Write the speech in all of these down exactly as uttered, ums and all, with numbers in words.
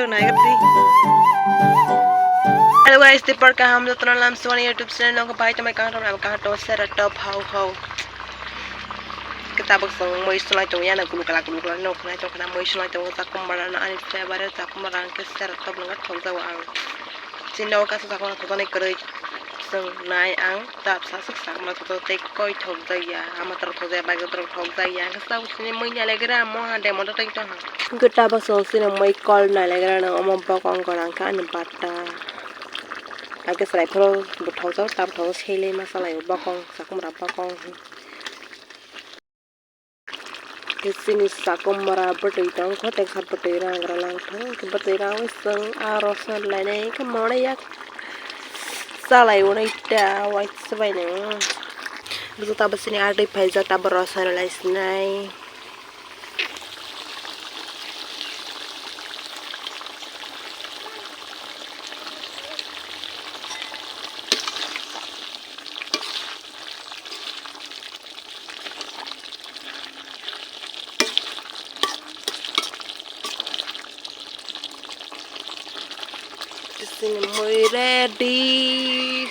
Hello guys, tipar kaham jotono lam suwani YouTube channel no bai tamai kaham ram kaham to sera top hau hau. Kitabok song moi sulai tong yana gulu kala gulu kala no khna tong khna moi sulai tong sa kumara na ani favorite sa kumara ang ke sera top nang thok jawa ang. Chino ka sa kumara thok ni kwrwi song nai ang. Tapsa swk sakma thotho tei koi thokjakya, ama toro thokjakya, bike toro thokjakya, hwnkhe tabuk sini mui nailagra, mo ha demo da tei tong. Hwnkhe tabuk song sini mui kol nailagra no, omo bokong gora hwnkhe ani bata. Hwnkhe chwrai phuru bo thokjak, tabuk thokjak, selai ma salai o bokong, sakhumra bokong. Chini sakomora bwtwi tongkho, tei kha bwtwi rang rang langthang, bwtwi rang wi chwng aro swnam lainai khe monai yak chalai unai ta waisa bai nang. Bwswk tabuk chini ardui phaijak, tabuk rw swnam lai sinai. Chini mui ready.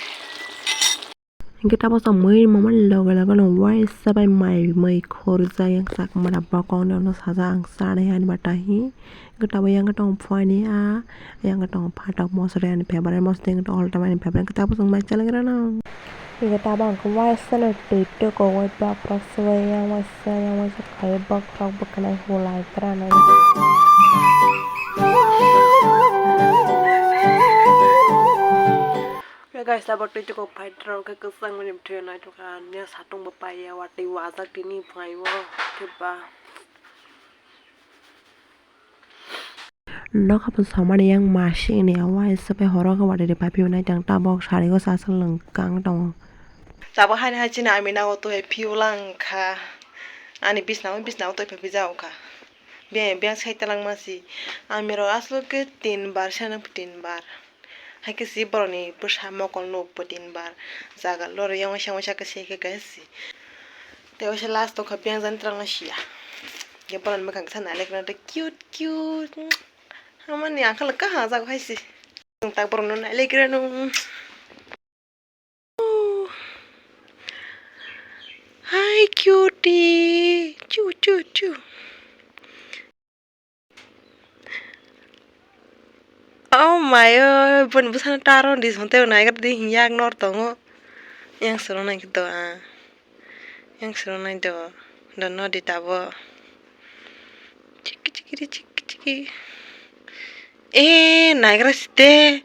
Hingke tabok sa mui mamani loge loge no waisa bai mai mui khorjak yang sak mara bokong no sajak ang sanai ani bata hi. Hingke tabok yang tongo phani a, yang tongo phatok mosori ani phebar mosori hingke tabok chwng mai chalagrano. Hingke tabok ang khe waisa no twi tokowai bakrok swbai yang waisa yang waisa khlaiwi bakrok bwkhanai hulai gra nai. Guys, tabok twi tokok phai rok khe kwchang mani bwthai naithok kha, nya satung bo paiya watwi wajak tini phai o khe ba. Nokha bo somani yang masi ni awa isa pai horo khe watwi ri pai phio naitang tabok sari o sasal nwng kang tongo. Tabok haini hai chini ami nago twi phio lang kha. Ani bisna o bisna o twi phai phai jao kha. Biyang biyang sai talang masi. Ami rok aswk khe tin bar sano tin bar. Hai khe si borokni bwsa mokol nuk bo tin bar. Jaga lori yang waisa waisa khe se khe khe si. Tei waisa last o kha biyang jani twlang no siya. Khe borokni mwkhang kisa nailik nailik cute cute. Hamani angkal kaham jaga hai si. Nwng tak borokno nailik reno. Hi cutie. Chu chu chu. Oh my oi, boni bwsano taron di sonte naigra di yak nor tongo. Yang soro nai do a. Yang soro nai do. Do no di tabo. Chiki chiki ri chiki chiki. Eh, naigra site.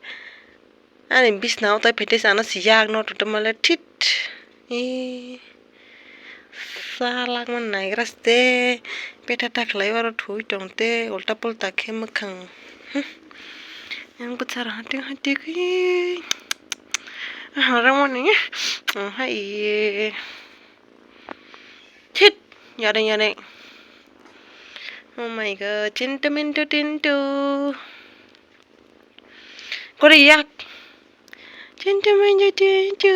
Ani bisna o tai phaite se ano si yak no tote male thit. Ee, salak man naigra ste, petha ta khlai oro thui tong te, ulta pulta khe mwkhang. Hmm. Yang bwsar hati hati khe, hamra mani, hai ye. Thit, yare yare. Oh my God, chintu mintu tintu. Kore yak. Chintu mintu tintu.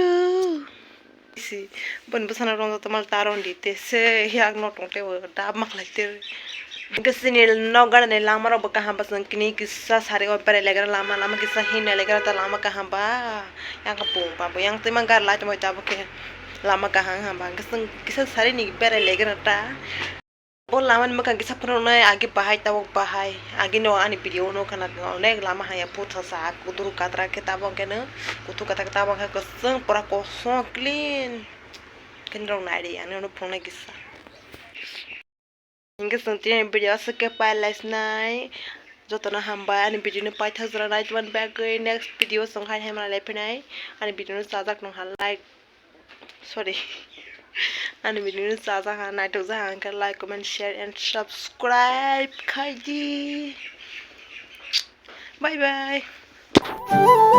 Si, bon bwsano rong to mal taron di te se yak no tong te da mak lai te. Hingke sini nok gana ni lama rok bo kaham bwswng kini kisa sari o berai legra lama, lama kisa hin nai legra ta lama kaham ba. Yang kapung ba bo yang twi man gar lai tongoi ta bo khe lama kaham hamba. Hingke swng kisa sari ni berai legra ta. O lama ni mwkhang kisa phunuknai agi bahai tabok bahai. Agi no ani video no khana onek lama haya putha sa kuduru katra khe tabok khe no kuthuk katra khe tabok khe kwchwng pura kosong clean. Khe norok nai ri ani no phunuknai kisa. Hingke chwng tini video aswk khe pai lai sinai. Jotono hambai ani video no paithak jora nai tongmani bagwi. Next video chwng hai hai manlai phinai. Ani video no chajak nung ha like. Sorry. Ani video no chajak ha, naitok jak ha, hingke like, comment, share and subscribe khai di. Bye bye.